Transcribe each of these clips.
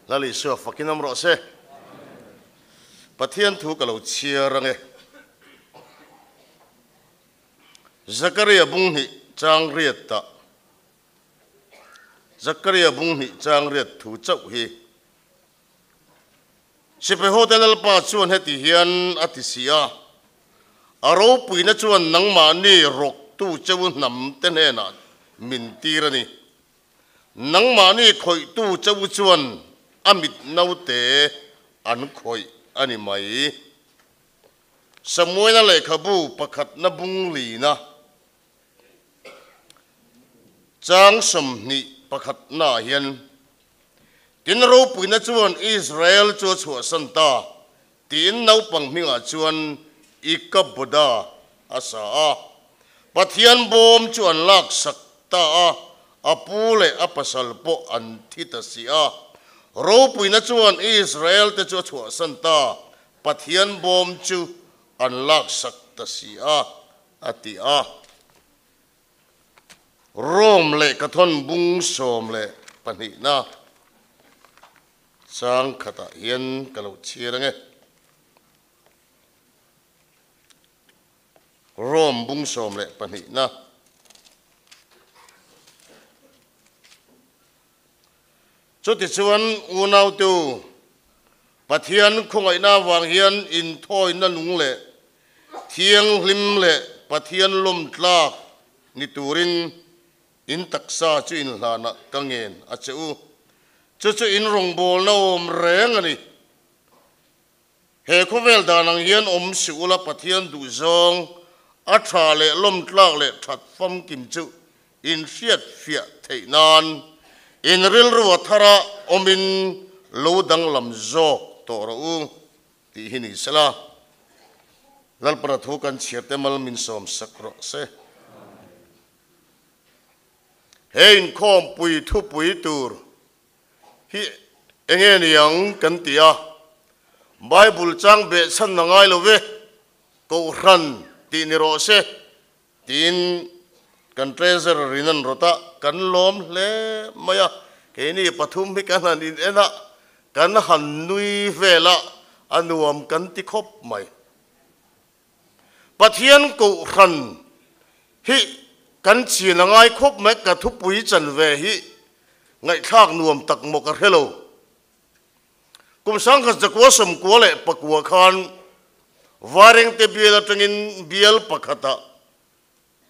Lal Isua fakin awm rawh se. Pathian thu ka lo chhiar ange. Zakaria bung hnih chang riat tah Zakaria bung hnih chang riat thu chauh hi Sipai hote Lalpa chuan heti hian a ti si a, A ropuina chuan nangmahni rawktu cheu hnam te hnenah min tir a ni. Nangmahni khawihtu cheu chuan a mit naute an khawih a ni mai. Samuela lehkhabu pakhatna bung lina chang 21 naah hian, Tin ropuina chuan Israel chu a chhuahsan ta, tiin naupang hmingah chuan Ikaboda a sa a. Pathian bawm chu an laksak ta a, a pu leh a pasal pawh an thi ta si a. Ropuina chuan Israel te chu a chhuahsan ta, Pathian bawm chu an laksak ta si a, a ti a. Rome lehkhathawn bung 12 na chang khatah hian ka lo chhiar ange. Rome bung 12 na. Chutichuan unautu Pathian khawngaihna avang hian inthawina nung leh thianghlim leh Pathian lawm tlak ni turin in taksa chu inhlanah ka ngen a che u. Chu chu in rawngbawlna awm reng a ni. He khawvel dan ang hian awm si ula Pathian duhzawng a tha leh lawm tlak leh that famkim chu in hriat fiah theih nan in rilru a thara awmin lo danglam zawk tawh rawh u tih hi ni sela. Lalpana thu kan chhiar te mal min sawm sak rawh se. He inkhawmpui thupui tur hi enge niang kan ti a, Bible chang beh chhan a ngai lo ve, Kohhran tih ni rawh se tiin kan Treasurer in an rawt a, kan lawm hle mai a, keini pathum hi kan han in en a, kan han nui vel a, a nuam kan ti khawp mai. Pathian Kohhran hi kan chin a ngai khawp mai, ka thupui chan ve hi ngaihthlak nuam tak maw ka hre lo. Kum 1999 khan Vairengte bial atangin bial pakhatah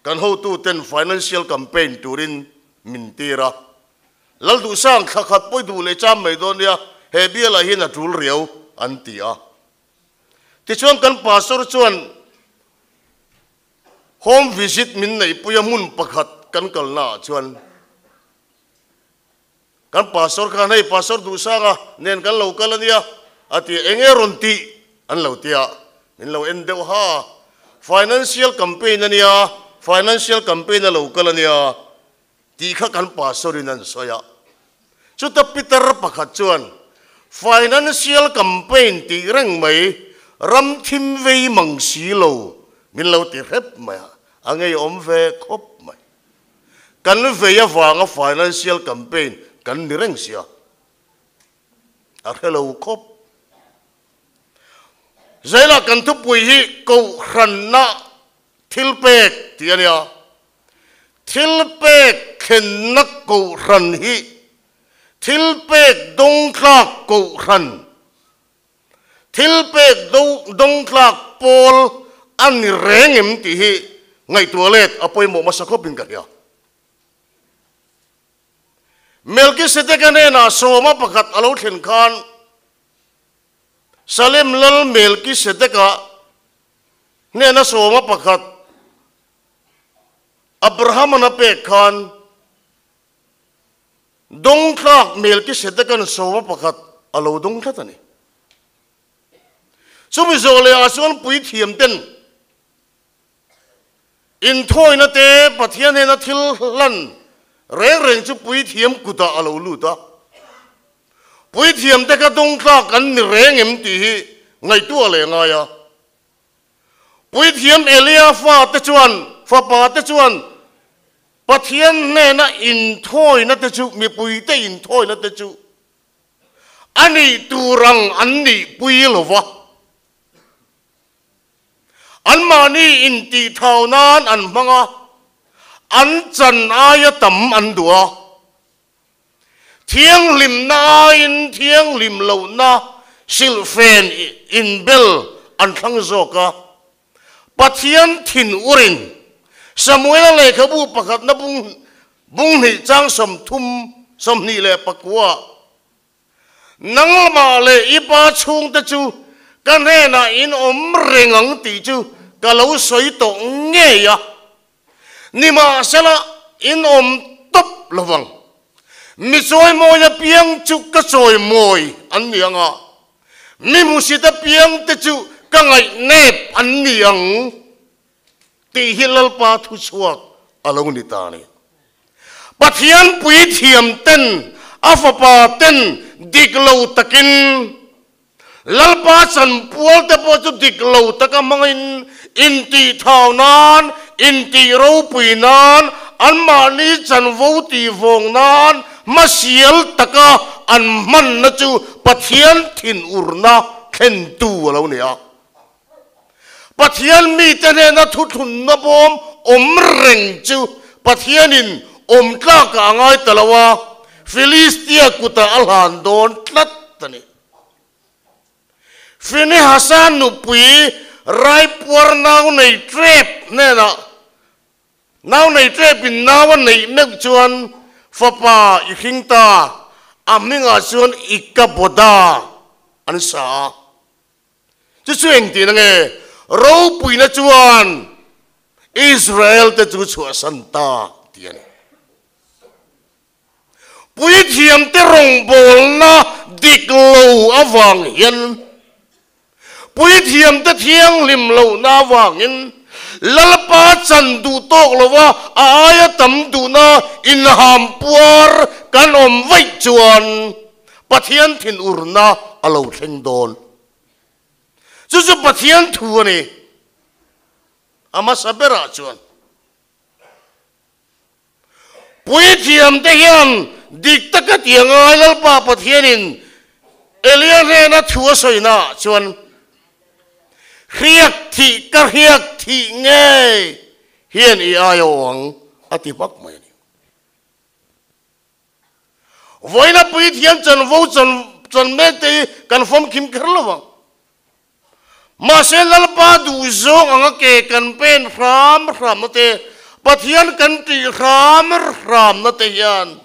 kan hotuten financial campaign turin min tir a. Lalduhsang thla khat pawi duh leh cham mai dawn nia, he bialah hian a tul riau an ti a. Tichuan kan pastor chuan home visit min neihpui a hmun pakhat kan kalnaah chuan kan pastor khan hei pastor Duhsanga nen kan lo kal a nia a ti a, enge rawn tih an lo ti a, min lo en deuh ha, financial campaign a nia, financial campaign a lo kal a nia tih kha kan pastor in an sawi a. Chuta Peter pakhat chuan financial campaign tih reng mai ram thim vei mang si lo min lo ti hrep mai a, a ngeiawm ve khawp mai. Kan vei avanga financial campaign kan ni reng sia, a hre lo khawp. Zailah kan thupui hi Kohhranna thilpek tih a nia. Thilpek thlenna Kohhran hi thilpek dawngtlak Kohhran, thilpek dawngtlak pawl a ni reng em tih hi ngaihtuah let a pawimawh hmasa khawpin ka hria. Melkisedeka hnenah sawma pakhat a lo thlen khan Salem lal Melkisedeka hnena sawma pakhat Abraham-an a pek khan dawngtlak Melkisedekan sawma pakhat a lo dawng tlat a ni. Chumi zawh leh ah chuan puithiam ten inthawina te Pathian hnena thil hlan reng reng chu puithiam kutah a lo lut a. Puithiam te kha dawngtlak an ni reng em tih hi ngaihtuah leh ngai a. Puithiam Elia fate chuan, fapate chuan Pathian hnena inthawina te chu, mipuite inthawina te chu A nih tur ang an nihpui lo va. Anmahni intihthau nan an hmang a, an chan aia tam an duh a. Thianghlimna aiin thianghlim lohna silhfen inbel an thlang zawk a. Pathian thin urin Samuela lehkhabu pakhatna bung bunghnih chang 30, 24 Nangmah leh i pa chhungte chu ka hnenah in awm reng ang tih chu ka lo sawi tawh ngei a, nimahsela in awm tawp lo vang. Mi chawimawi apiang chu ka chawimawi an ni ang a, mi hmusit apiang te chu ka ngaihnep an ni ang tih hi Lalpa thuchhuak a lo ni ta a ni. Pathian puithiam ten a fapa ten dik lo takin Lalpa chanpual te pawh chu dik lo taka hmangin intihthau nan, intih ropui nan, anmahni chanvo tihvawng nan hmasial taka an hmanna chu Pathian thinurna thlentu a lo ni a. Pathian mite hnena thuthlunna bawm awm reng chu Pathianin awm tlakah a ngai ta lo a, Filistia kutah a hlan dawn tlat a ni. Finehasa nupui raipuar nau nei ṭep hnenah Nau nei ṭepin nau a neih meuh chuan fapa i hring ta, a hmingah chuan Ikaboda an sa a. Chu chu engtin ange? Ropuina chuan Israel-te chu chhuahsan ta tih a ni. Puithiamte rawngbawlna dik lo avang hian, puithiamte thianghlim lohna avangin Lalpa chan duh tawk lova a aia tam duhna inham puar kan awm vaih chuan Pathian thinurna a lo thleng dawn. Chu chu Pathian thu a ni. A hmasa berah chuan Puithiamte hian dik taka ti a ngai Lalpa Pathianin Elia hnena thu a sawinaah chuan, Hriak thih ka hriak thih ngei hian i ai aw ang a ti hmak mai a ni. Vawiina puithiam chanvo chan mek te hi kan famkhim kher lo vang. Mahse Lalpa duhzawng anga ke kan pen hram hramna te, Pathian kan tih hram hramna te hian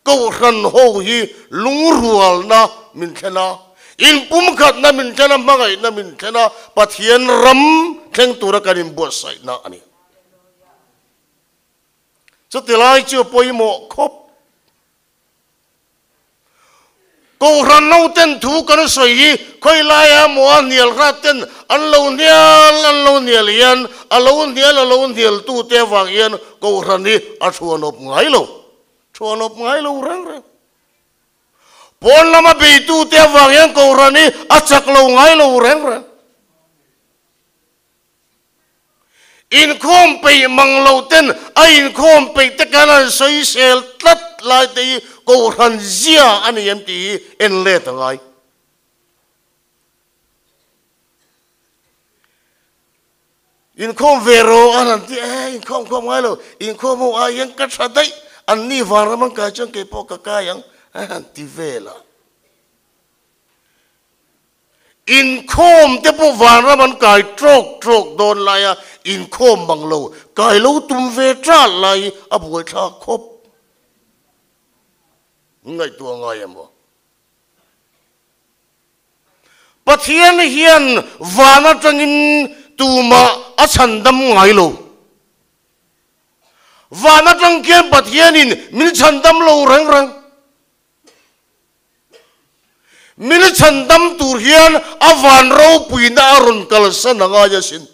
Kohhran ho hi lungrualna min thlen a, inpumkhatna min thlen a, hmangaihna min thlen a, Pathian ram thleng tura kan inbuatsaihna a ni. Chuti lai chu a pawimawh khawp. Kohhran lo ten thu kan sawi hi khawi laia maw a hnial hrat ten an lo hnial an lo hnial hian a lo hnial a lo hnial tu te avang hian kohhran hi a thuanawp ngai lo thuanawp ngai lo reng reng. Pawn lama beitu te avang hian kohhran hi a chak lo ngai lo reng reng. Inkhawm peih mang lo ten a inkhawm peih te khan an sawisel tlat lai te hi Kohhran zia a ni em tih hi en let a ngai. Inkhawm ve rawh an han ti e, inkhawm khawm ngai lo, inkhawm ho ai hian ka tha daih, an ni vanram an kai chuan kei pawh ka kai ang a han ti vel a. Inkhawm te pawh vanram an kai trawk trawk dawn lai a, inkhawm mang lo, kai lo tum ve ṭal lai hi a buaithlak khawp. Ngaihtuah ngai em aw? Pathian hian van atangin tumah a chhandam ngai lo. Van atang khian Pathianin min chhandam lo reng reng. Min chhandam tur hian a van ropuina a rawn kalsan a ngai asin.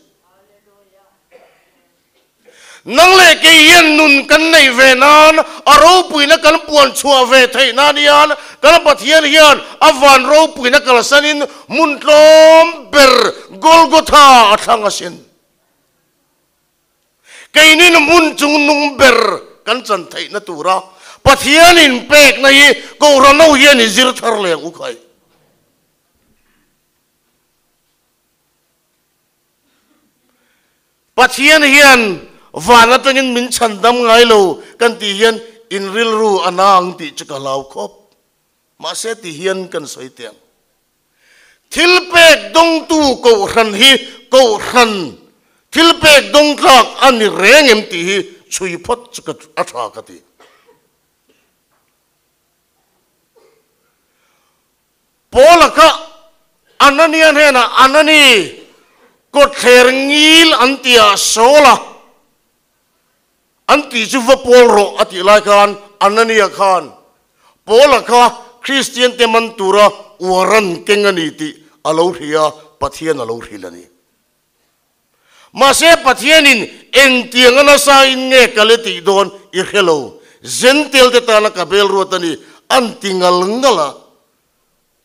Nang leh kei hian nun kan neih ve nan, a ropuina kan puan chhuah ve theih nan hian kan Pathian hian a van ropuina kalsanin hmun tlawm ber Golgotha a thlang asin. Keinin hmun chungnung ber kan chan theihna tura Pathianin pekna hi Kohhran ho hian i zir thar leng u khai. Pathian hian van atangin min chhandam ngai lo kan tih hian in rilru a na ang tih chu ka hlau khawp. Mahse ti hian kan sawi teh ang. Thilpek dawngtu kohhran hi kohhran thilpek dawng tlak a ni reng em tih hi chhui phawt chu ka a tha ka ti. Paula kha Anania hnenah, Anani, kawtthler ngil an ti ah Saul a, an tih chu va pawl rawh a tih lai khan Anania khan Paula kha Kristian te man tura uaran keng a ni tih a lo hria a, Pathian a lo hrilh a ni. Mahse Pathianin engtiang a nasa in nge kal e tih dawn i hre lo, Zentel te tana ka bel ruat a ni, an ti ngal ngal a.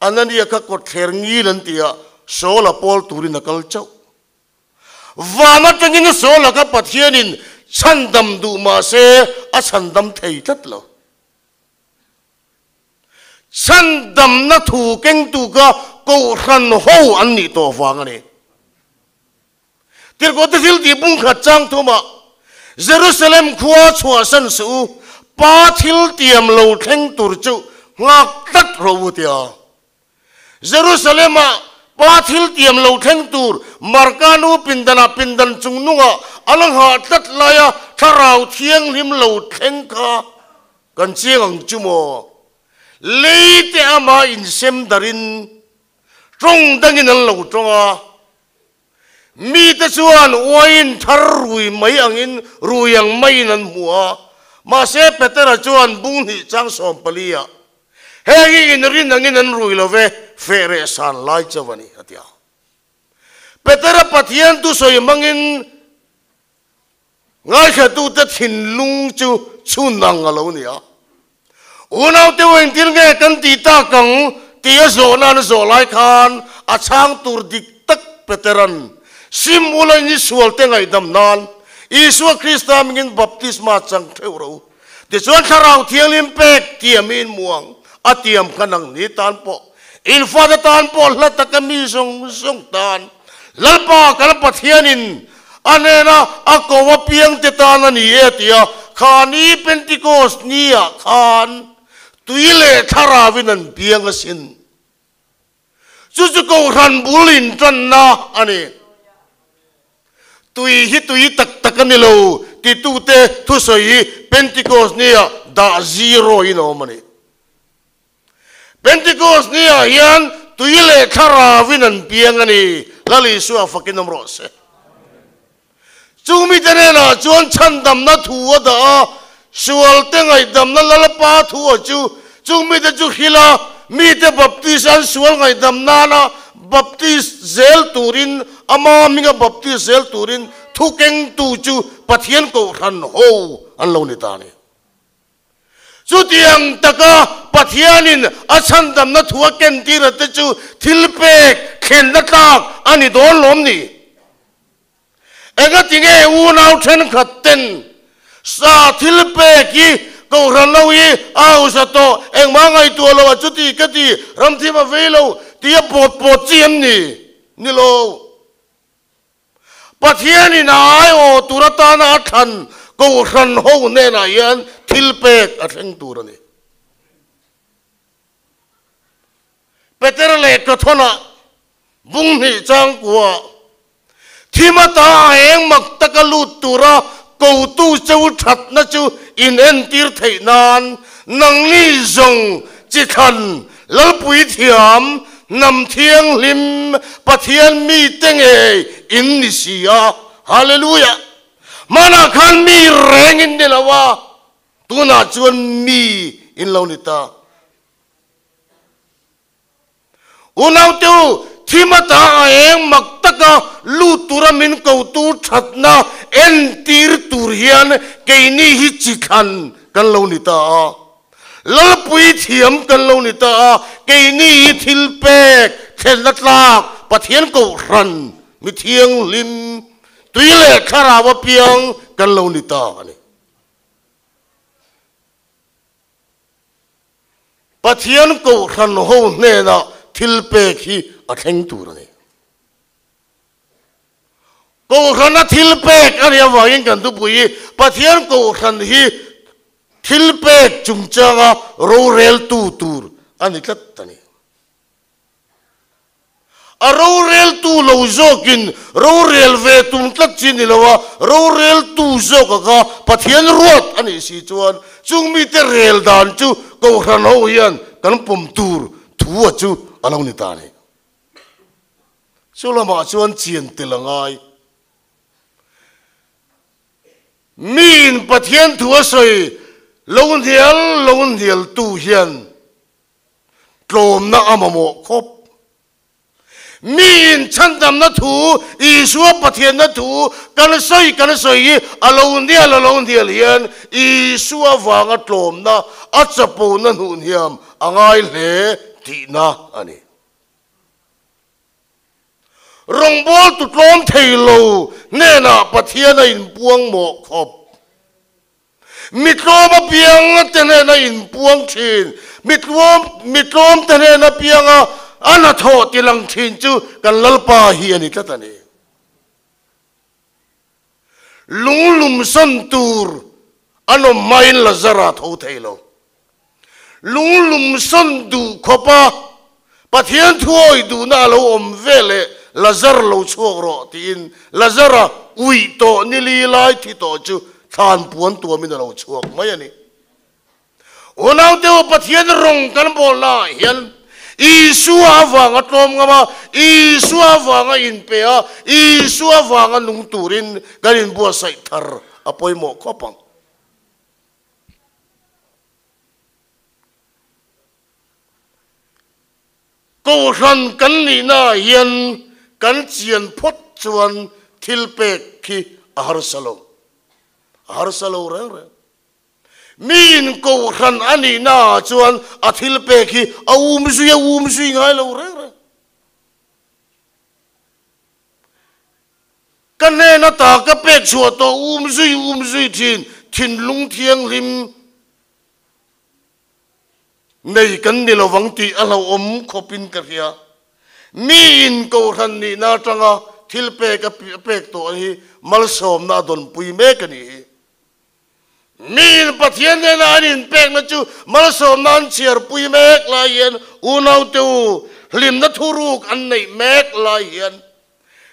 Anania kha kawtthler ngil an ti a, Saul a pawl turin a kal chauh. Van atangin Saul-a kha Pathianin chhandam duh mah se a chhandam thei tlat lo. Chhandamna thu kengtu kha Kohhran ho an nih tawh vang a ni. Tirhkohte thil tih bungkhat chang thumah, Jerusalem khua chhuahsan suh u, Pa thil tiam lo thleng tur chu nghak tlat rawh u tia. Jerusalem-ah Pa thil tiam lo thleng tur Marka nu pindanah pindan chung nungah a la nghah tlat laia Thlarau Thianghlim lo thleng kha kan chiang ang chu maw? Lei te amah insem darin tawng dangin an lo tawng a, mite chuan uain thar rui mai angin rui ang maiin an hmu a, mahse Petera chuan bung hnih chang 14-ah, Heng hi inrin angin an rui lo ve, feh reh san lai chauh a ni, a ti a. Petera Pathian thusawi hmangin ngaithlatute thinlung chu chhun ang a lo ni a. Unaute u engtin nge kan tih tak ang tih a zawhna an zawh lai khan a chhang tur dik tak Petera'n sim ula in i sualte ngaihdam nan Isua Krista mingin baptisma chang theuh rawh u. Tichuan Thlarau Thianghlim pek tiamin muang a tiam kha nang ni tan pawh, in fate tan pawh hla taka mi zawng zawng tan, Lalpa kan Pathianin a hnena a ko apiangte tan a ni e a ti a, kha ni Pentecost ni ah khan tui leh Thlarauin an piang asin. Chu chu Kohhran bul intanna a ni. Tui hi tui tak tak a ni lo titute thusawi hi Pentecost nia dah zero in a awm a ni. Pentecost nia hian tui leh thlarauin an piang a ni. Lal Isua fakin awm rawh se. Chu mite hnenah chuan chhandamna thu a dah a, sualte ngaihdamna Lalpa thu a chu. Chu mite chu hrilh a, mite baptist an sual ngaihdam nana baptist zel turin, ama hminga baptist zel turin thu kengtu chu Pathian Kohhran ho an lo ni ta a ni. Chutiang taka Pathianin a chhandamna thu a kentir te chu thil pek thlenna tlak a ni dawn lawm ni? Engati nge unau thenkhat ten sa thil pek hi Kohhran lo hi a hausa tawh, engmah ngaihtuah lo a chuti ka ti, ramthim a vei lo tih a pawt pawt chi em ni? Ni lo. Pathianin a aiawh tur atana a thlan Kohhran ho hnenah hian thil pek a thleng tur a ni. Peter leh Kathawnah bung hnih changkua thim ata a eng mak taka lut tura kotu cheu thatna chu in entir theih nan nangni zawng chi thlan Lalpui thiam, hnam thianghlim, Pathian mite ngei in ni si a. Hallelujah! Hmanah khan mi reng in ni lo a, tunah chuan mi in lo ni ta. Unaute u, thim ata a eng mak taka lut tura min kotu thatna entir tur hian keini hi chi thlan kan lo ni ta a. Lalpui thiam kan lo ni ta a, keini hi thil pek thlenna tlak Pathian Kohhran mi thianghlim, tui leh thlarau apiang kan lo ni ta a ni. Pathian Kohhran ho hnenah thil pek hi a thleng tur a ni. Kohhrana thilpek a nih avangin kan thupui hi Pathian Kohhran hi thilpek chungchanga roreltu tur a ni tlat a ni. A roreltu lo zawkin rorel ve tum tlat chi ni lo a, roreltu zawka kha Pathian ruat a nih si chuan chung mite rel dan chu Kohhran ho hian kan pawm tur thu a chu a lo ni ta a ni. Chu lamah chuan chian tel a ngai. Miin Pathian thu a sawi lo hnial lo hnialtu hian tlawmna a mamawh khawp. Miin chhandamna thu, Isua Pathianna thu kan sawi kan sawi hi a lo hnial a lo hnial hian Isua vanga tlawmna a chapona hnuhhniam a ngai hle tihna a ni. Rawngbawltu tlawm thei lo hnenah Pathian a inpuang mawh khawp. Mi tlawm apiang te hnen a inpuang thin. Mi tlawm mi tlawm te hnen apianga a hnathawh ti lang thin chu kan Lalpa hi a ni tlat a ni. Lunglum sawn tur an awm hmain Lazara tho thei lo. Lunglum sawn duh khawpa Pathian thuawi duhna a lo awm ve leh Lazar lo chhuak rawh tiin Lazara uih tawh nili lai thi tawh chu thlan puan tuamin a lo chhuak mai a ni. Unaute u Pathian rawng kan bawlnaah hian Isua avanga tlawm ngam a, Isua avanga inpe a, Isua avanga nung turin kan inbuatsaih thar a pawimawh khawp ang. Kohhran kan nihnaah hian kan chian phawt chuan thil pek khi a harsa lo. A harsa lo reng reng. Miin kohhran a nihnaah chuan a thil pek hi a um zui a um zui ngai lo reng reng. Ka hnen ata ka pek chhuah tawh um zui um zui thin thinlung thianghlim nei kan ni lovang tih a hlauhawm khawpin ka hria. Miin kohhran nihna atanga thil pek a pek tawh hi malsawmna a dawnpui mek a nih hi. Miin Pathian nena an inpekna chu malsawmna an chhiarpui mek lai hian unaute u hlimna thuruk an neih mek lai hian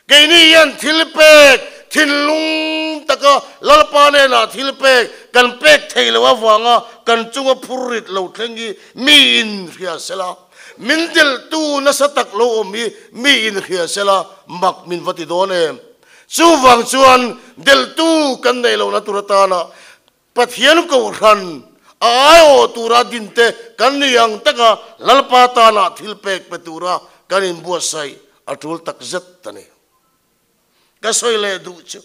keini hian thil pek thinlung taka Lalpa nena thil pek kan pek theih loh avanga kan chunga phur rit lo thleng hi miin hria sela, min delhtu nasa tak lo awm hi miin hria sela mak min va ti dawn em? Chuvang chuan delhtu kan neih lohna tur atana Pathian Kohhran a aiawh tura dinte kan ni ang taka Lalpa tana thil pek pe tura kan inbuatsaih a tul tak zet a ni. Ka sawi leh duh chu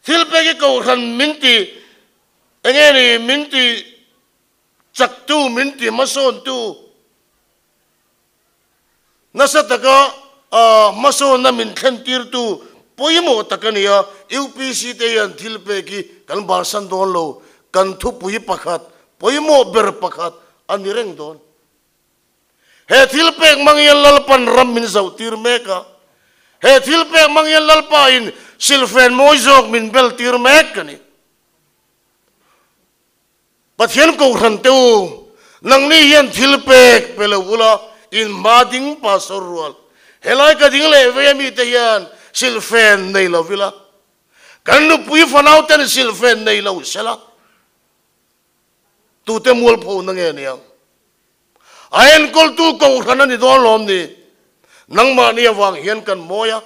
thil pek hi Kohhran min ti enge ni min ti chaktu min ti hmasawntu Nasa taka hmasawnna min thlentirtu pawimawh tak a ni a, UPC te hian thil pek hi kan barsan dawn lo, kan thupui pakhat, pawimawh ber pakhat a ni reng dawn. He thil pek hmang hian Lalpan ram min zauhtir mek a, he thil pek hmang hian Lalpain silhfen mawi zawk min beltir mek a ni. Pathian Kohhran te u, nangni hian thil pek pe lo ula, in hma ding pastor rual, helai ka ding leh vei ami te hian silhfen nei lo ila, kan nupui fanau ten silhfen nei lo sela, tute mualpho na nge niang? A enkawltu Kohhran a ni dawn lawm ni? Nangmahni avang hian kan mawi a,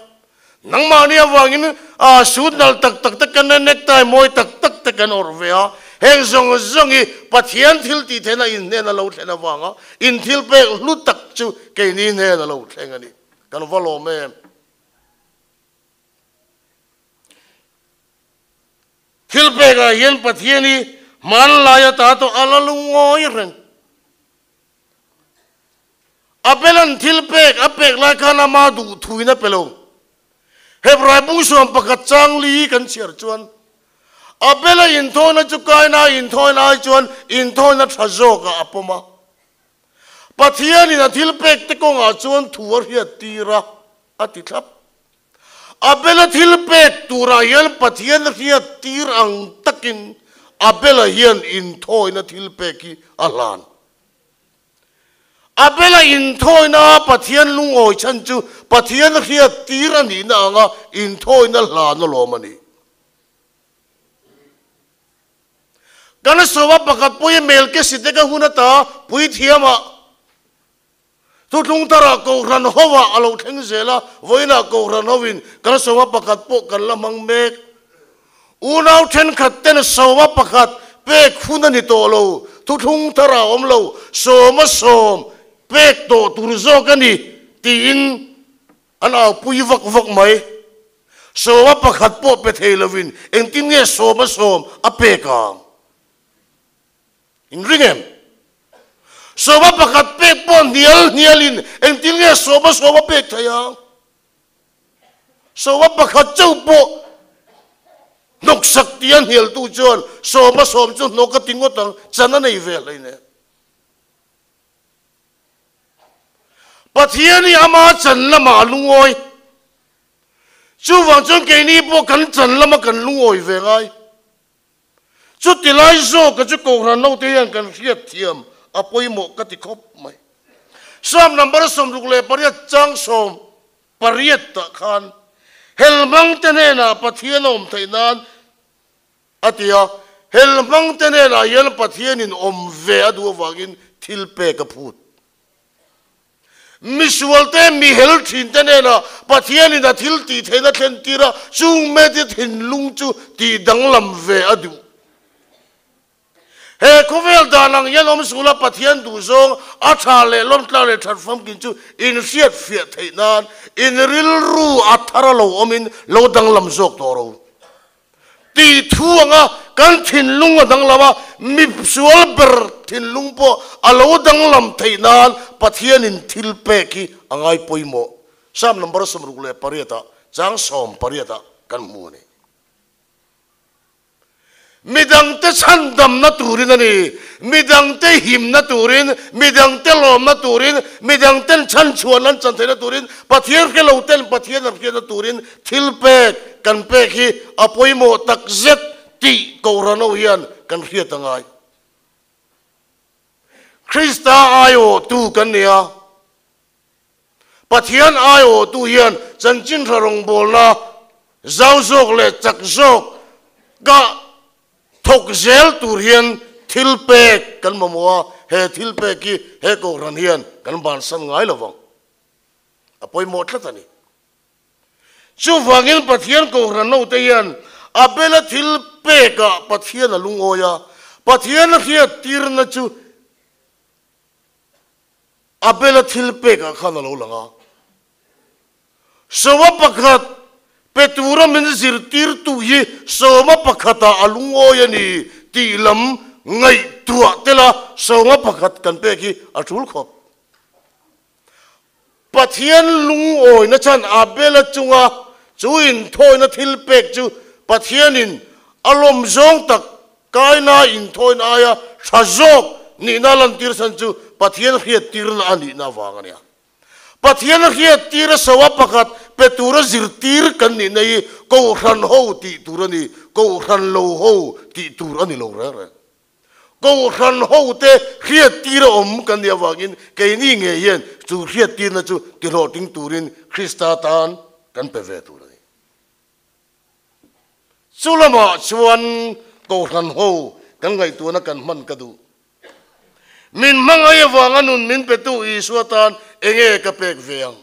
nangmahni avangin a suit nalh tak tak te kan necktie mawi tak tak te kan awrh ve a, heng zawng zawng hi Pathian thil tih theihna in hnen a lo thlen avanga in thil pek hlu tak chu keini hnen a lo thleng a ni. Kan va lawm em? Thil pekah hian Pathian hi hmanlai ata tawh a la lungawi reng. Abela'n thil pek a pek lai khan ama duh thuin a pe lo. Hebrai bungsuam pakhat chang li kan chhiar chuan Abela inthawina chu Kaina inthawina ai chuan inthawina tha zawkah a pawm a. Pathianin a thil pek te kawngah chuan thu a hriat tir a, a ti thlap. Abela thil pek turah hian Pathian hriat tir ang takin Abela hian inthawina thil pek hi a hlan. Abela inthawina Pathian lungawi chhan chu Pathian hriat tir a nihna anga inthawina hlan alawm a ni. Kan sawma pakhat pawhin Melkisedeka hun ata puithiamah Thuthlung tharah Kohhran hovah a lo thleng zel a, vawiinah Kohhran hovin kan sawma pakhat pawh kan la hmang mek. Unau thenkhat ten sawma pakhat pek hun a ni tawh lo, thuthlung tharah a awm lo, sawma sawm pek tawh tur zawk a ni tiin an aupui vak vak mai. Sawma pakhat pawh pe thei lovin engtin nge sawma sawm a pek ang? In ring em? Sawma pakhat pek pawh hnial hnialin engtin nge sawma sawma pek thei ang? Sawma pakhat chauh pawh hnawksak tia hnialtu chuan sawma sawm chu hnawk a ti ngawt ang, chan a nei ve hleinem. Pathian hi ama chan lamah a lungawi. Chuvang chuan keini pawh kan chan lama kan lungawi ve ngai. Chuti lai zawka chu Kohhran naute hian kan hriat thiam a pawimawh ka ti khawp mai. Psalm number 68 chang 18 tah khan Helhmangte hnenah Pathian a awm theih nan a ti a, Helhmangte hnenah hian Pathianin awm ve a duh avangin thil pek a phut. Misualte mi hel thinte hnenah Pathianin a thil tih theihna thlen tir a, chung mete thinlung chu tih danglam ve a duh. He khawvel dan ang hian awm suh la, Pathian duhzawng a tha leh lawmtlak leh that famkin chu inhriat fiah theih nan in rilru a thar a lo awmin lo danglam zawk tawh ro. Tih thu anga kan thinlung a danglam a, mi sual ber thinlung pawh a lo danglam theih nan Pathianin thil pek hi a ngai pawimawh. Psalm number 68 ah chang 18 ah kan hmu a ni. Midangte chhandamna turin a ni, midangte himna turin, midangte lawmna turin, midangten chhanchhuahna an chan theihna turin, Pathian hre lo ten Pathian an hriatna turin Thil pek kan pek hi a pawimawh tak zet tih Kohhran ho hian kan hriat a ngai. Krista aiawhtu kan ni a, Pathian aiawhtu hian chanchin hra rawngbawlna zau zawk leh chak zawk ka thawk zel tur hian thil pek kan mamawh a, he thil pek hi he Kohhran hian kan bansan ngai lo vang. A pawimawh tlat a ni. Chuvangin Pathian Kohhran note hian Abela thil pekah Pathian a lungawi a, Pathian a hriattirna chu Abela thil pekah khan a lo lang a. Sawma pakhat pe tura min zirtirtu hi sawma pakhatah a lungawi a ni tih lam ngaihtuah tela sawma pakhat kan pek hi a tul khawp. Pathian lungawina chan Abela chunga chu inthawina thil pek chu Pathianin a lawm zawng tak kaina inthawina aia tha zawk nihna lantir chhan chu Pathian hriattirna a nihna avang a nia. Pathian hriattir a soa pakhat pe tura zirtir kan nihna hi Kohhran ho tih tur a ni, Kohhran lo ho tih tur a ni lo reng reng. Kohhran hote hriattir a awm kan nih avangin keini ngei hian chu hriattirna chu tihlawhtling turin Krista tan kan pe ve tur a ni. Chu lamah chuan Kohhran ho kan ngaihtuahna kan hman ka duh. Min hmangaih avanga nun min petu Isua tan enge ka pek ve ang?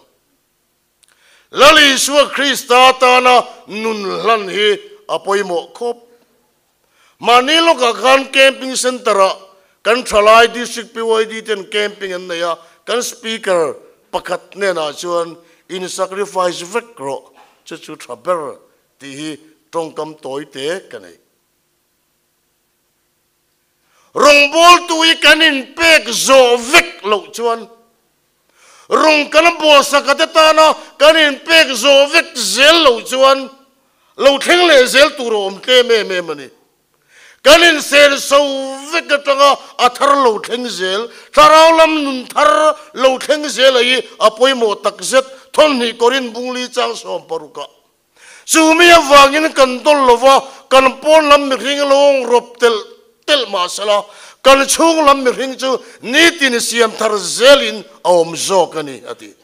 Lal Isua Krista tana nun hlan hi a pawimawh khawp. Mahni lawkah khan Camping Centre-ah kan thalai District PYD ten camping an nei a, kan Speaker pakhat hnenah chuan in sacrifice vek rawh, chu chu tha ber tih hi tawngkam tawi te ka nei. Rawngbawltu hi kan inpek zawh vek loh chuan rawng kan bawlsaka te tana kan inpek zawh vek zel loh chuan lo thleng leh zel tur a awm tlem em em a ni. Kan insen so vek atanga a thar lo thleng zel, thlarau lam nun thar lo thleng zel a hi a pawimawh takzet, Thawmhnih Korin Bungli chang 16 ah. Chu mi avangin kan dawl lo va, kan pawn lam mihring lawng rawp telh telh mah sela, kan chhung lam mihring chu nitin siam thar zelin a awm zawk a ni, a ti.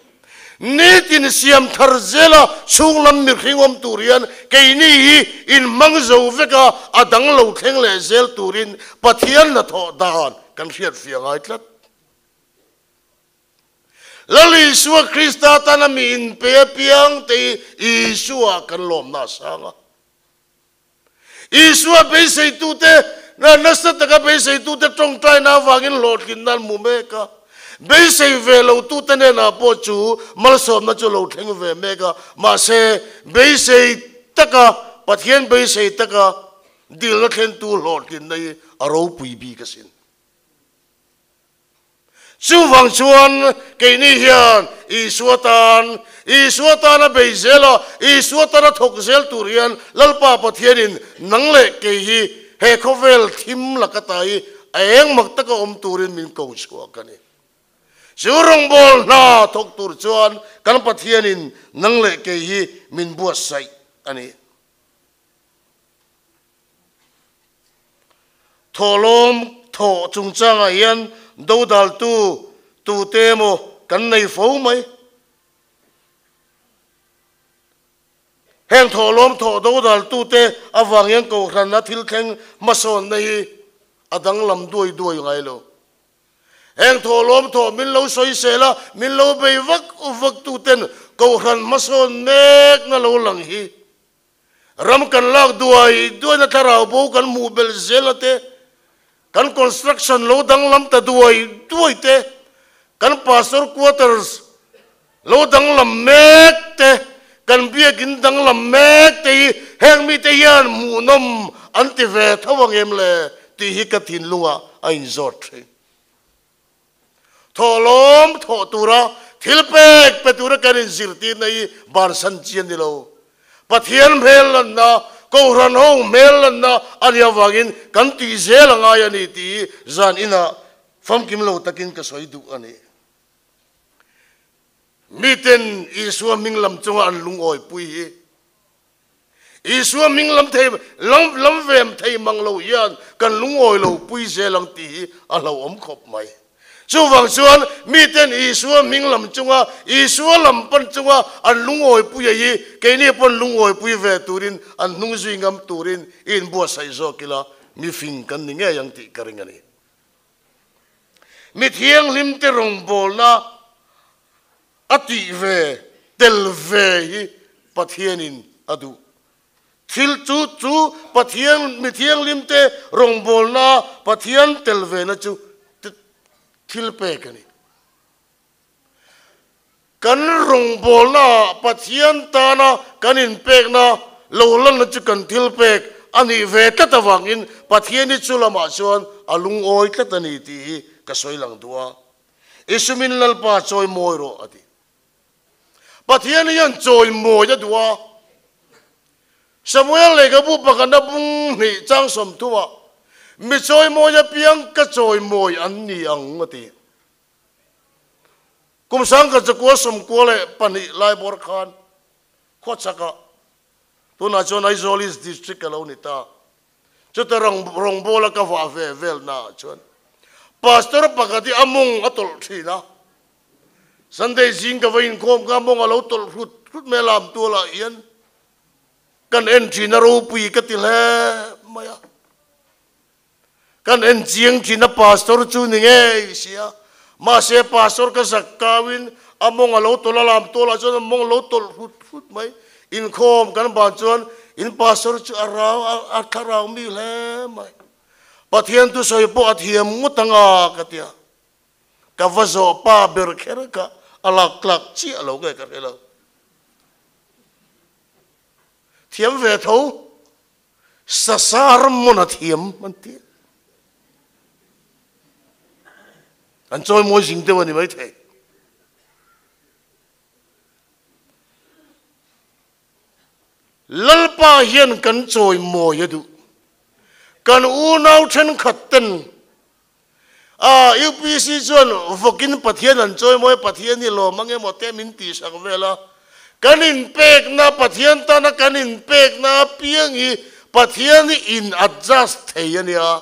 Nitin siam thar zela chhung lam mihring awm tur hian keini hi inhmang zo vek a, a dang lo thleng leh zel turin Pathian hnathawh dan kan hriatfiah ngai tlat. Lal Isua Krista tana mi inpe apiang te hi Isua kan lawmna a sang a. Isua beiseitute, nasa taka beiseitute tawngtaina avangin hlawhtlinna an hmu mek a. Beisei ve lotute hnenah pawh chu malsawmna chu lo thleng ve mek a. Mahse, beisei taka, Pathian beisei taka dilna thlentu hlawhtlinna hi a ropui bik asin. Chuvang chuan keini hian Isua tan, Isua tana bei zel a, Isua tana thawk zel tur hian Lalpa Pathianin nang leh kei hi he khawvel thim laka ta hi a eng mak taka awm turin min ko chhuak a ni. Chu rawngbâwl hna thawk tur chuan kan Pathianin nang leh kei hi min buatsaih a ni. Thawhlawm thawh chungchangah hian dodaltu tute emaw kan nei fo mai. Heng thawhlawm thawh dodaltute avang hian kohhrana thil thleng hmasawnna hi a danglam duai duai ngai lo. Heng thawhlawm thawh min lo sawisel a, min lo bei vak vaktuten kohhran hmasawn mekna lo lang hi Ram kan lak duai duaina thlarau bo kan hmuh belh zel a te, kan construction lo danglam ta duai duai te, kan pastor quarters lo danglam mek te, kan biakin danglam mek te hi heng mite hian hmuhnawm an ti ve tho ang em le tih hi ka thinlungah a inzawt thin. Thawhlawm thawh tura thil pek pe tura kan inzirtirna hi bansan chi a ni lo. Pathian hmel lanna, Kohhran ho hmel lanna a nih avangin kan tih zel a ngai a ni tih hi zan inah famkim lo takin ka sawi duh a ni. Miten Isua hming lam chunga an lungawipui hi Isua hming lam thei lam lam vem thei mang lo hian kan lungawi lo pui zel ang tih hi a hlauhawm khawp mai. Chuvang chuan miten Isua hming lam chunga Isua lam pan chunga an lungawi pui a hi keini pawn lungawi pui ve turin an hnung zui ngam turin i inbuatsaih zawk ila mi fing kan ni ngei ang tih ka ring a ni. Mi thianghlimte rawngbawlna A tih ve, tel ve hi Pathianin a duh. Thil chu chu Pathian mi thianghlimte rawngbawlna Pathian tel vena chu thil pek a ni. Kan rawngbawlnaah Pathian tana kan inpekna lo lanna chu kan thil pek a nih ve tlat avangin Pathian hi chu lamah chuan a lungawi tlat a ni tih hi ka sawi lang duh a. I sumin Lalpa chawi mawi rawh, a ti. Pathian hian chawi mawi a duh a. Samuel lehkhabu pakhatna bung hnih chang sawmthumah, Mi chawi mawi apiang ka chawi mawi an ni ang, a ti. Kum sangkhat zakua sawmkua leh pahnih lai bawr khan khawchhakah, tunah chuan Aizawl East District a lo ni ta. Chuta rawngbawla ka vah ve velnaah chuan Pastor pakhat hi a mawng a tawlh thin a. Sunday zing ka va inkhawm kha mawng a lo tawlh hrut hrut mai a, lam tualah hian kan en thin a, ropui ka ti hle mai a. Kan en chiang thin a, Pastor chu ni ngei sia. Mahse Pastor ka zak kauin a mawng a lo tawlh a, lam tualah chuan a mawng a lo tawlh hrut hrut mai. Inkhawm kan ban chuan in pastor chu a rau a thlarau mi hle mai. Pathian thusawi pawh a thiam ngawt ang a ka ti a. Ka va zawh pa ber kher kha a lak tlak chiah lo nge ka hre lo. Thiam ve tho sasar mawn a thiam an ti. An chawi mawi zing deuh a ni maithei. Lalpa hian kan chawimawi a duh. Kan unau thenkhat ten a UPC chuan vawkin Pathian an chawimawi a, Pathian hi lawm ang emaw te min tihsak vel a. Kan inpekna, Pathian tana kan inpekna apiang hi Pathian hi in adjust thei a nia.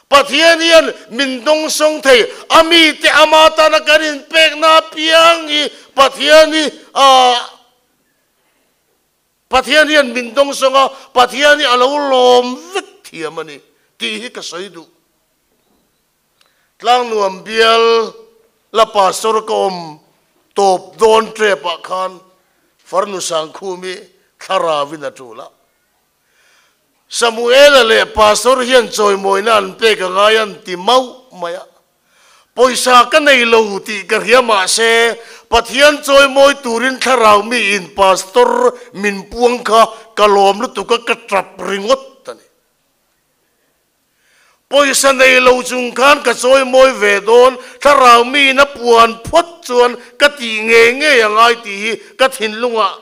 Pathian hian min dawngsawng thei, a mite ama tana kan inpekna apiang hi Pathian hi ah Pathian hian min dawngsawng a, Pathian hi a lo lawm vek thiam a ni tih hi ka sawi duh. Tlangnuam bial la pastor ka awm tawp dawn tep ah khan farnu Sangkhumi thlarau in a tul a. Samuela leh pastor hian chawimawina an pek a ngai an ti mauh mai a. Pawisa ka nei lo tih ka hria mahse Pathian chawimawi turin thlarau mi in pastor min puang kha ka lawm lutuk a ka tap ringawt a ni. Pawisa nei lo chung khan ka chawi mawi ve dawn, thlarau miin a puan phawt chuan ka tih ngei ngei a ngai tih hi ka thinlungah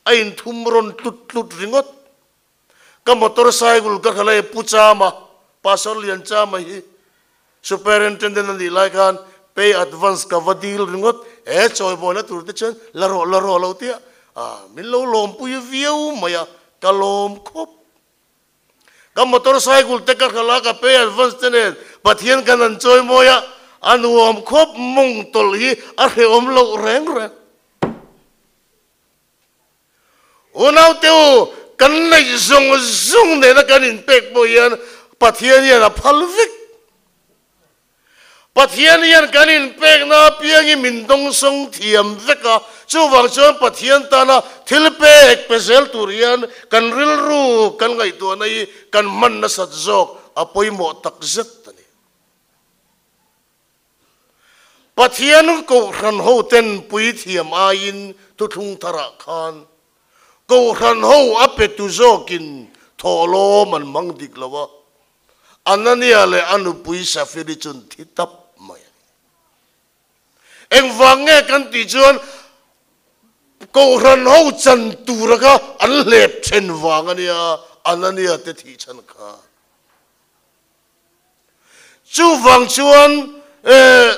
a inthum rawn tlut tlut ringawt. Ka motorcycle ka khalh a, Pu Chama, Pastor Lian Chama hi Superintendent a nih lai khan pay advance ka va dil ringawt, he chawi mawina tur te chuan la rawh la rawh lo tia, min lo lawmpui viau mai a, ka lawm khawp. Ka motorcycle te ka hralh a, ka pay advance te nen Pathian kan an chawi mawi a, a nuam khawp mawng tawlh hi a hrehawm loh reng reng. Unaute u, kan neih zawng zawng nena kan inpek pawh hian Pathian hian a phal vek. Pathian hian kan inpekna apiangin min dawngsawng thiam vek a, chuvang chuan Pathian tana thil pek pe zel tur hian kan rilru kan ngaihtuahna hi kan hman nasat zawk a pawimawh tak zet a ni. Pathian Kohhran hoten puithiam aiin thuthlung tharah khan Kohhran ho a petu zawkin thawhlawm an hmang dik lo a, Anania leh a nupui Safiri chu an thi tap mai a ni. Engvang nge kan tih chuan Kohhran ho chan tura kha an hlep then vang a nia, Anania te thih chhan kha. Chuvang chuan eh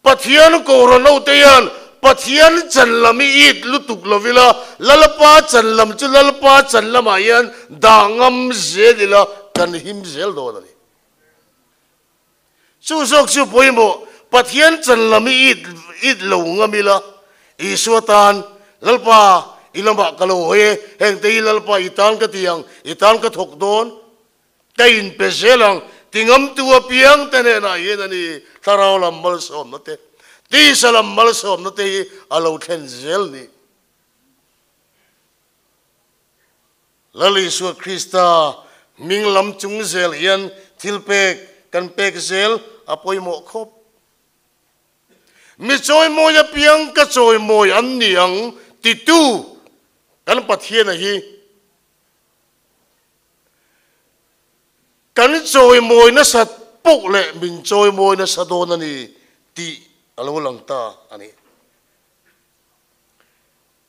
Pathian Kohhran hote hian Pathian chan lam hi it lutuk lo ila, Lalpa chan lam chu Lalpa chan lamah hian dah ngam zel ila kan him zel dawn a ni. Chu zawk chu pawimawh, Pathian chan lam hi it it lo ngam ila, Isua tan, Lalpa i lamah ka lo hawi e, hengte hi Lalpa i tan ka ti ang, i tan ka thawk dawn, Ka inpe zel ang, ti ngamtu apiang te hnenah hian a ni thlarau lam malsawmna te, tisa lam malsawmna te hi a lo thlen zel ni. Lal Isua Krista hming lam chung zel hian thil pek kan pek zel a pawimawh khawp. Mi chawimawi apiang ka chawimawi an ni ang titu kan Pathiana hi Kan chawimawi nasat poh leh min chawimawi nasa dawn a ni tih a lo lang ta a ni.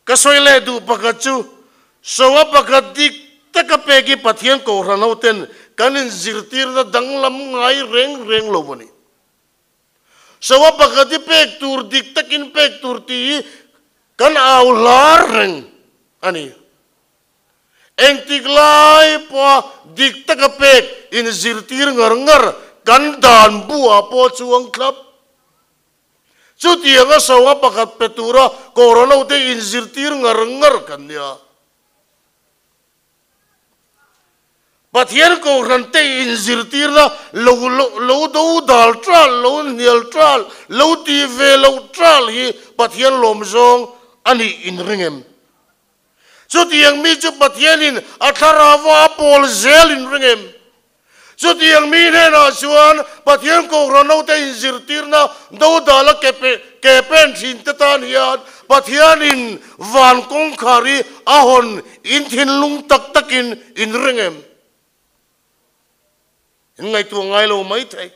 Ka sawi leh duh pakhat chu, Soa pakhat dik taka pek hi Pathian Kohhran hoten kan inzirtirna danglam ngai reng reng lo a ni. Soa pakhat hi pek tur dik takin pek tur tih hi kan au hlar reng a ni. Engtik lai pawha dik taka pek inzirtir ngar ngar kan dan buah pawh chuang thlap. Chutianga songa pakhat pe tura Corona te inzirtir ngar ngar kan nia. Pathian Kohhran te inzirtirna lo lo do dal tal, lo hnial tal, lo ti ve loh tal hi Pathian lawm zawng a nih inring em? Chutiang mi chu Pathianin a thlarau a pawl zel in ring em? Chutiang mi hnenah chuan Pathian Kohhran hote inzirtirna dodala ke ke pen thin te tan hian Pathianin van kawngkhar hi a hawn in thinlung tak takin in ring em? In ngaihtuah ngai lo mai thei.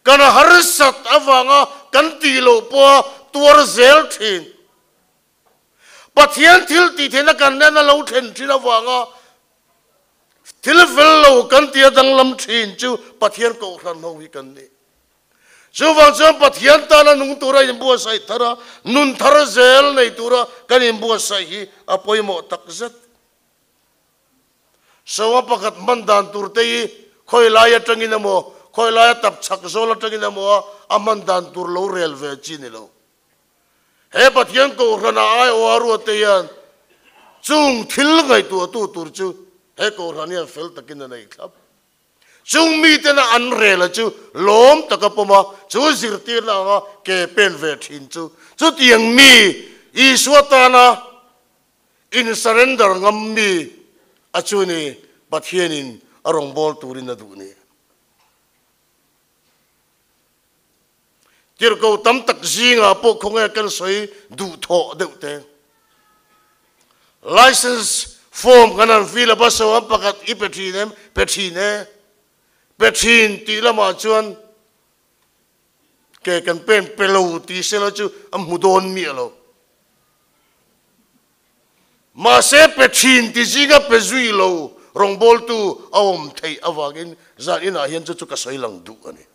Kan harsat avanga kan tih loh pawha tuar zel thin. Pathian thil tih theihna kan nen a lo thlen thin avanga thil fel lo kan tia danglam thin chu Pathian Kohhran ho hi kan ni. Chuvang chuan Pathian tana nung tura inbuatsaih thar a, nun thar zel nei tura kan inbuatsaih hi a pawimawh tak zet. Sawa pakhat hman dan tur te hi khawi lai atangin emaw, khawi laia tap chhak zawl atangin emaw a hman dan tur lo rel ve chi ni lo. He Pathian Kohhrana aiawha ruat te hian chung thil ngaihtuahtu tur chu he Kohhran hian fel takin a nei thlap. Chung mitena an rel a chu lawm taka pawm a, chu zirtirna anga ke pen ve thin chu chutiang mi Isua tana in surrender ngam mi a chu ni Pathianin a rawngbâwl turin a duh ni. Tirhkoh tam tak zingah pawh khawnge kan sawi duhthawh deuh te. License form kan han fill up a, so an pakhat i pe thin em? Pe thin e. Pe thin tih lamah chuan ke kan pen pe lo tih sela chu a hmu dawn miah lo. Mahse pe thin ti zinga pe zui lo rawngbawltu a awm theih avangin zan inah hian chu chu ka sawi lang duh a ni.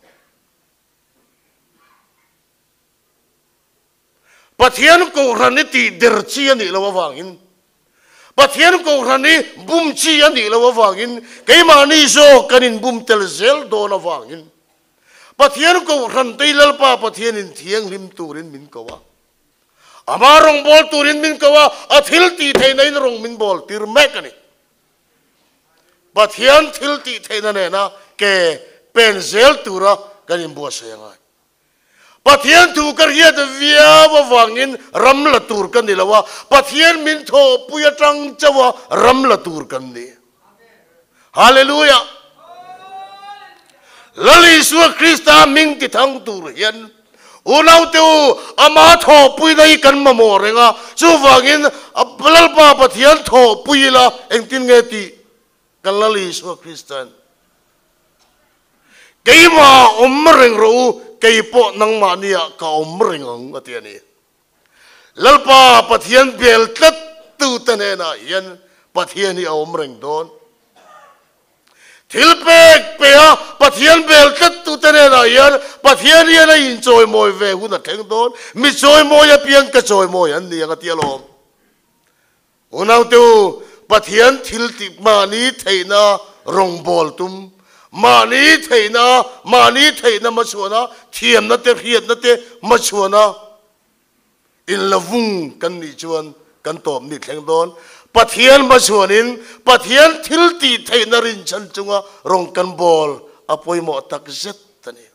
Pathian Kohhran i tih der chi a nih loh avangin, Pathian Kohhran i bum chi a nih loh avangin, keimahni zawk kan inbum tel zel dawn avangin, Pathian Kohhran tei Lalpa Pathianin thianghlim turin min ko a, Ama rawngbâwl turin min ko a, a thil tih theihna in rawng min bâwl tir mek a ni. Pathian thil tih theihna nena ke pen zel tura kan inbuatsaih a ngai. Pathian thu ka hriat viau avangin ram la tur ka ni lo a, Pathian min thawhpui atang chauh a ram la tur kan ni. Hallelujah! Lal Isua Krista hming ti thang tur hian unaute u, ama thawhpuina hi kan mamawh reng a, chuvangin Lalpa Pathian thawhpui ila engtin nge tih kan Lal Isua Krista'n keimah awm reng rawh u, kei pawh nangmahniah ka awm reng ang a ti a ni. Lalpa Pathian bel tlat tute hnenah hian Pathian hi a awm reng dawn. Thil pek pe a Pathian bel tlat tute hnenah hian Pathian hian a inchawimawi ve hun a thleng dawn. Mi chawimawi apiang ka chawimawi an ni ang a ti alawm. Unaute u, Pathian thil tih mahni theihna rawngbâwl tum, mahni theihna, mahni theihna hmachhuana, thiamna te, hriatna te hmachhuana inla vung kan nih chuan kan tawp ni thleng dawn. Pathian hmachhuanin Pathian thil tih theihna rinchhan chunga rawng kan bâwl a pawimawh tak zet a ni.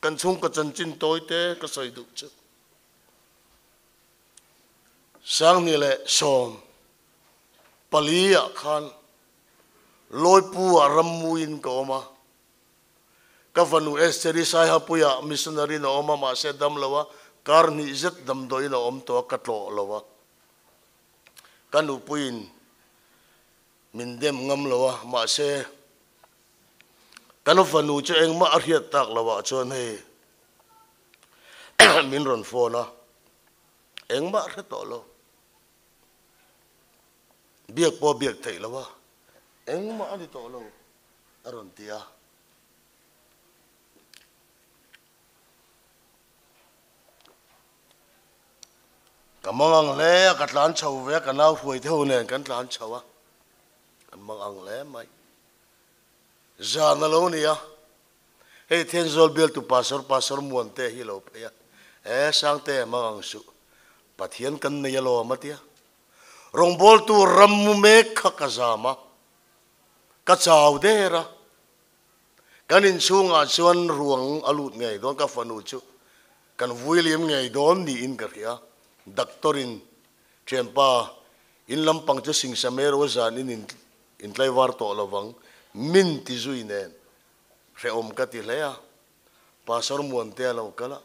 Kan chhungkaw chanchin tawite ka sawi duh chu. Sangni leh 14 ah khan Lawipu ah rammuiin ka awm a, ka fanu Estheri Saihapuiah missionary in a awm a, mahse dam lo a, kar hnih zet damdawiin a awm tawh a, ka tlawh lo a, ka nupuiin min dem ngam lo a, mahse kan fanu chu engmah a hriat tak lo ah chuan hei min rawn phone a, engmah hre tawh lo, biak pawh biak theih lo a, engmah a ni tawh lo a rawn ti a. Ka mang ang hle a, ka tlan chho ve a, ka nau hruai te ho nen kan tlan chho a, kan mang ang hle mai. Zan a lo ni a. Hei Thenzawl bialtu Pastor Pastor Muante hi lo phei a, E Sangte hmang ang suh, Pathian kan nei alawm a tia. Rawngbawltu ram mu mek kha ka zam a, ka chau der a. Kan inchhungah chuan ruang a lut ngei dawn, ka fanu chu kan vui liam ngei dawn niin ka hria. Doctor in thianpa in lampang chu singsamero zan in intlaivar tawh lovang min ti zui nen Hrehawm ka ti hle a, Pastor Muantea lo kal a,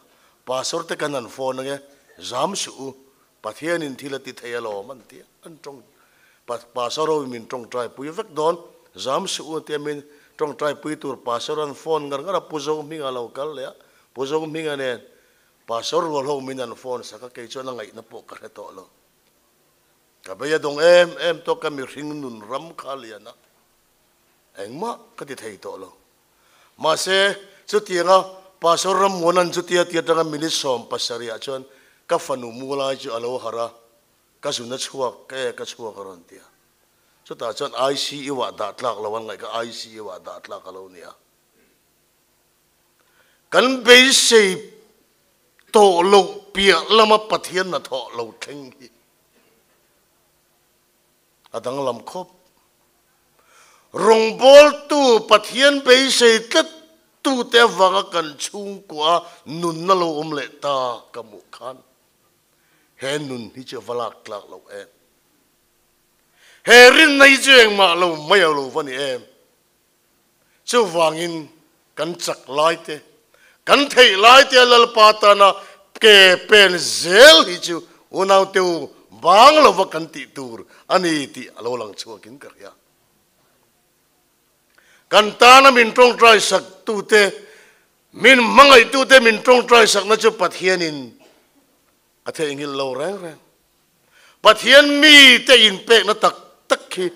Pastor te kan han phone ange, zam suh u, Pathianin thil a ti thei alawm an ti a, an tawng, Pastor ho in min tawngtai pui vek dawn, zam suh u an ti a, min tawngtai pui tur Pastor an phone ngar ngar a, Pu Zohminga lo kal leh a, Pu Zohminga nen Pastor rual ho min an phone sak a, kei chuan a ngaihna pawh ka hre tawh lo. Ka bei a dawng em em tawk ka mihring nun ram kha lian a. Engmah ka ti thei tawh lo. Mahse, chutianga Pastor Rammuana'n chutia ti atanga minute 70 ah chuan ka fanu mu lai chu a lo harh a, ka zun a chhuak e, ka chhuak a rawn ti a. Chutah chuan ICU ah dah tlak lo an ngaih kha ICU ah dah tlak a lo ni a. Kan beisei tawh loh piah lama Pathian hnathawh lo thleng hi a danglam khawp. Rawngbawltu Pathian beisei tlat tute avanga kan chhungkua nunna lo awm leh ta ka hmuh khan he nun hi chu a va lak tlak loh em. He rinna hi chu engmah lo mai a lo va ni em. Chuvangin kan chak lai te, kan theih lai te a Lalpa tana ke pen zel hi chu unaute u bang lova kan tih tur a ni tih a lo lang chhuakin ka hria. Kan tana min tawngtai sak tute, min hmangaihtute min tawngtai sakna chu Pathianin a theihnghilh lo reng reng. Pathian mite inpekna tak tak khi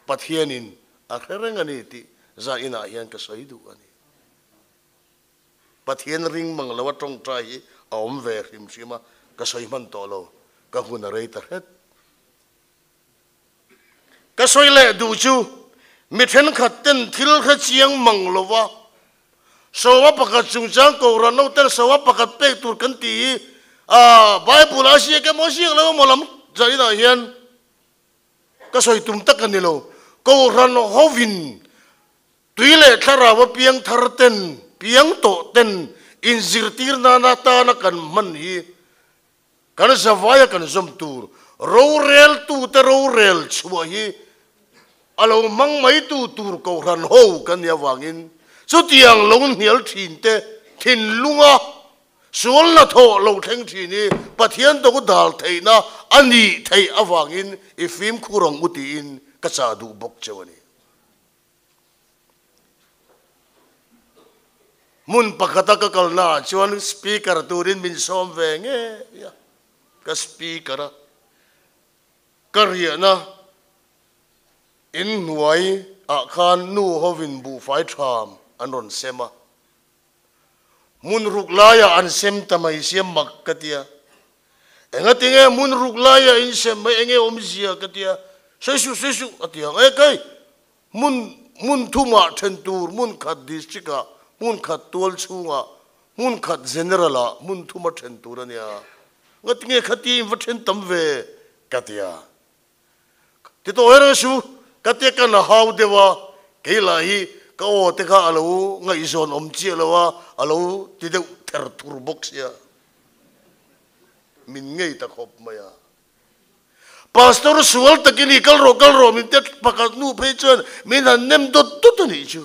Pathianin a hre reng a ni tih zainah hian ka sawi duh a ni. Pathian ring mang lo a tawngtai hi a awm ve hrim hrim a, ka sawi hman tawh lo, ka hun a rei ta hret. Ka sawi leh duh chu mi thenkhat ten thil hre chiang mang lo va, sawma pakhat chungchang Kohhran ho ten sawma pakhat pek tur kan tih hi a Bible a ziak emaw ziak lo emaw lam zainah hian ka sawi tum tak a ni lo. Kohhran hovin tui leh thlarau a piang thar ten, piang tawh ten inzirtir nana tana kan hman hi Kan zavaia kan zawm tur roreltute rorel chhuah hi a lo hmang maitu tur Kohhran ho kan nih avangin chutiang lo hnial thinte thinlunga sual hnathawh lo thleng thin hi Pathian tawk dal theihna a nih theih avangin i fimkhur ang u tiin ka chah duh bawk cheu a ni. Hmun pakhata ka kalnaah chuan speaker turin min sawm ve ngei a, ka speaker a, ka riahna inhnuai ah khan nu hovin buhfai tham an rawn sem a, hmun ruk laiah an sem ta mai sia mak ka tia, engatinge hmun ruk laiah in sem mai enge awmzia ka tia, sawi suh sawi suh a ti ang, e kai Hmun hmun thumah then tur, hmun khat district ah, hmun khat tual chhungah, hmun khat general ah hmun thuma then tur a nia. Ngatinge khatia in va then tam ve? ka ti a. Ti tawh her su, ka tia ka na hau deuh a, kei lah hi ka aw te kha a lo ngaihzawn awm chiah lo a, a lo ti deuh ther thur bawk sia. Min ngei ta khawp mai a. Pastor sual takin i kal rawh kal rawh min tia pakhat hnu phei chuan min han nem dawt dawt a nih chu.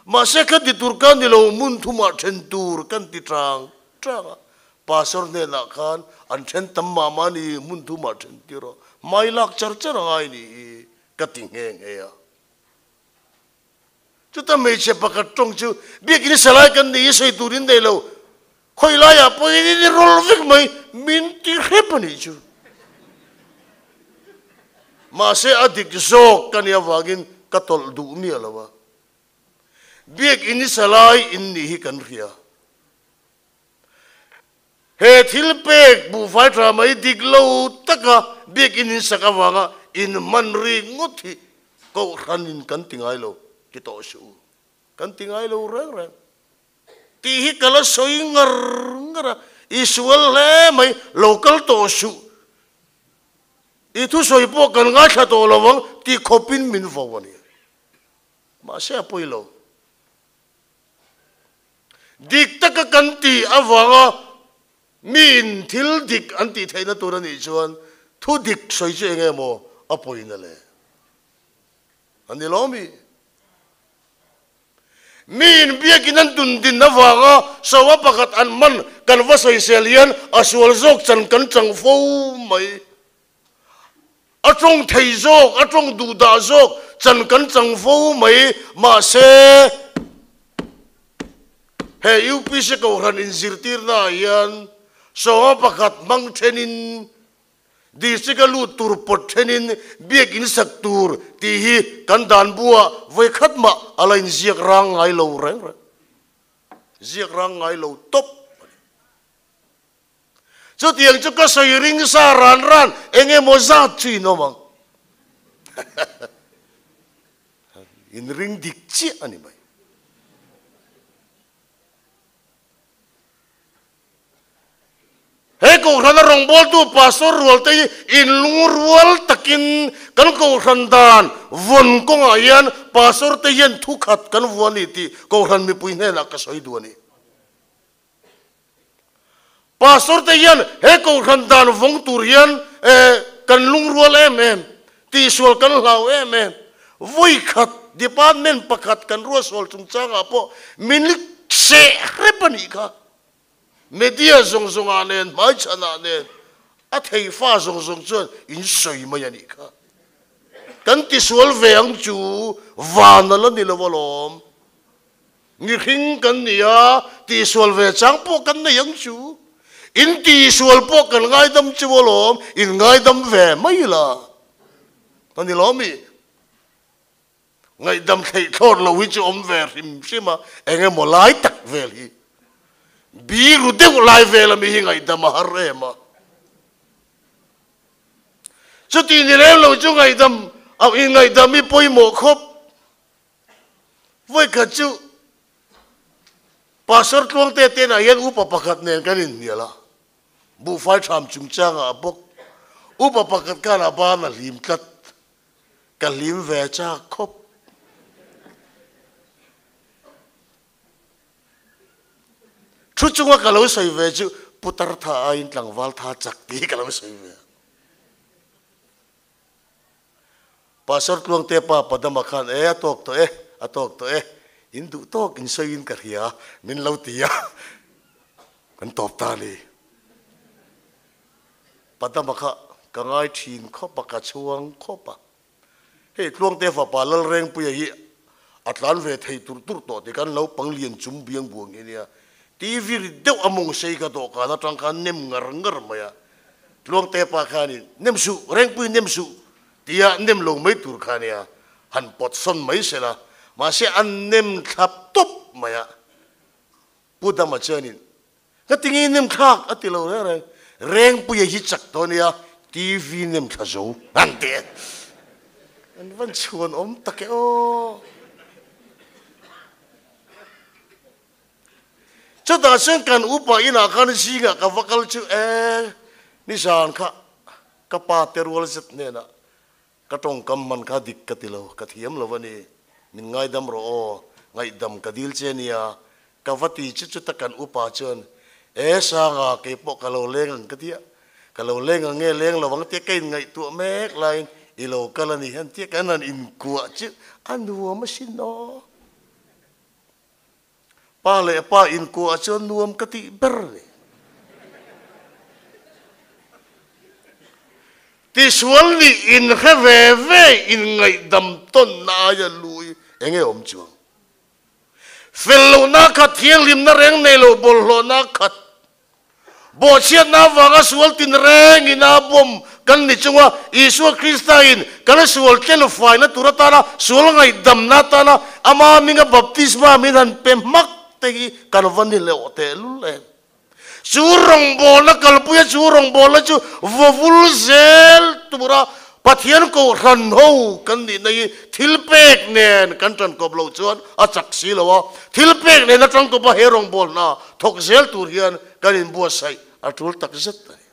Mahse kha ti tur ka ni lo hmun thumah then tur kan ti tang tang a. Pastor hnenah khan an then tam mah mah a ni hmun thumah then tir rawh hmai lak char char a ngai ni hi ka ti nghe nghe a. Chuta hmeichhe pakhat tawng chu biakin salai kan nei i sawi turin nei lo, khawi laiah pawhin in i rawl vek mai, min ti hrep a nih chu. Mahse a dik zawk ka nih avangin ka tawlh duh miah lo a. Biakin i salai in nih hi kan hria. He thil pek buhfai tha mai dik lo taka biakin in sak avanga in hman ri ngawt hi Kohhranin kan ti ngai lo ti tawh suh u. Kan ti ngai lo reng reng. Tih hi ka la sawi ngar ngar a, i sual hle mai, lo kal tawh suh. I thusawi pawh kan ngaithla tawh lo ang tih khawpin min vo a ni. Mahse a pawi lo. Dik taka kan tih avanga miin thil dik an tih theihna tur a nih chuan thu dik sawi chu eng emaw a pawina le a ni lo mi? Miin biakin an tundin avanga sawa pakhat an hman kan va sawisel hian a sual zawk chan kan chang fo mai. A tawng thei zawk, a tawng duh dah zawk chan kan chang fo mai. Mahse, he UPC Kohhran inzirtirnaah hian sawma pakhat hmang thenin. District a lut tur pawt thenin biak in sak tur tih hi kan dan buah vawi khat mah a la inziak rang ngai lo reng reng. Ziak rang ngai lo tawp a ni. Chutiang chu ka sawi ring sa ran ran eng emaw zat chu in awm ang. In ring dik chiah a ni mai. He Kohhrana rawngbawltu Pastor rualte hi inlungrual takin kan Kohhran dan vawn kawngah hian Pastor te hian thukhat kan vuah a ni tih Kohhran mipui hnenah ka sawi duh a ni. Pastor te hian he Kohhran dan vawng tur hian kan lungrual em em, tihsual kan hlau em em. Vawikhat department pakhat kan ruahsual chungchangah pawh min seh hrep a nih kha. Media zawng zawngah nen, hmaichhanah nen, a thei fa zawng zawng chuan in sawi mai a nih kha. Kan tisual ve ang chu van a la ni lo alawm. Mihring kan ni a, tihsual ve chang pawh kan nei ang chu. In tihsual pawh kan ngaidam chu alawm, in ngaidam ve mai la. A ni lo mi? Ngaihdam theih thlawt lo hi chu awm ve hrim hrim a, eng emaw lai tak vel hi. Biru deuh lai vel ami hi ngaihdam a har em a. Chuti ni lem lo chu ngaihdam, inngaihdam hi pawimawh khawp. Vawikhat chu Pastor Tluangte tenah hian upa pakhat nen kan inhnial a, buhfai tham chungchangah a bawk. Upa pakhat khan a ban a hlim tlat. Ka hlim ve chak khawp. Thu chunga ka lo sawi ve chu putar tha aiin tlangval tha chak tih hi ka lo sawi ve a. Pastor Tluangte pa Padama khan e a tawk tawh e, a tawk tawh e, in duh tawk in sawiin ka hria min lo ti a, kan tawp ta a ni. Padama kha ka ngai thin khawp a, ka chhuang khawp a. Hei Tluangte fapa Lalrengpuia hi a tlan ve thei tur tur tawh tih khan naupang lian chum biang buang hi a nia. TV ri deuh a mawng sei kha dawhkan atang khan nem ngar ngar mai a. Tluangte pa khanin nem suh, Rengpui nem suh tia nem lo mai tur kha a nia. Han pawt sawn mai se la, mahse a nem thlap tawp mai a. Pu Dama chuanin Ka ti nge nem thlak a ti lo reng reng. Rengpuia hi chak tawh a nia, TV nem thla zo an ti e. An van chhuan awm tak e aw. Chutah chuan kan upa inah khan zingah ka va kal chu e, nizan kha ka pa te rual zet hnenah Ka tawngkam hman kha dik ka ti lo, ka thiam lo a ni. Min ngaidam rawh aw, ngaihdam ka dil che nia. Ka va ti chu chuta kan upa chuan, E Sanga, kei pawh ka lo leng ang ka ti a. Ka lo leng ang nge leng lo ang tia ka inngaihtuah mek laiin i lo kal a ni hian tia kan han inkuah chu a nuam asin aw. Pa leh pa inkuah chuan nuam ka tih ber a ni. Tisual nih inhre ve ve inngaihdam tawnna aia lui eng nge awm chuang? Fel lohna khat, thianghlimna reng nei lo bawlhhlawhna khat, Bawhchhiatna avanga sual tinreng ina bawm kan ni chunga Isua Krista in kan sual tlel faina tur atana sual ngaihdamna atana ama hminga baptisma min han pe hmak te hi kan va ni leuh tehlul em. Chu rawngbawlna kalpuia chu rawngbawlna chu vawvul zel tura Pathian Kohhran ho kan nihna hi thilpek nen kan tankawp loh chuan a chak si lo a, thilpek nen a tangkawp a he rawngbawlna thawk zel tur hian kan inbuatsaih a tul tak zet a ni.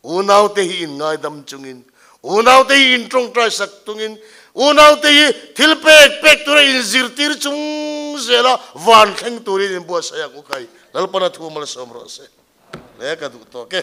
Unaute hi inngaidam chungin, unaute hi intawngtai sak tungin, unaute hi thilpek pek tura inzirtir chung zela van thleng turin inbuatsaih ang u khai. Lalpana thu malsawm rawh se. Hle ka duh tawk e.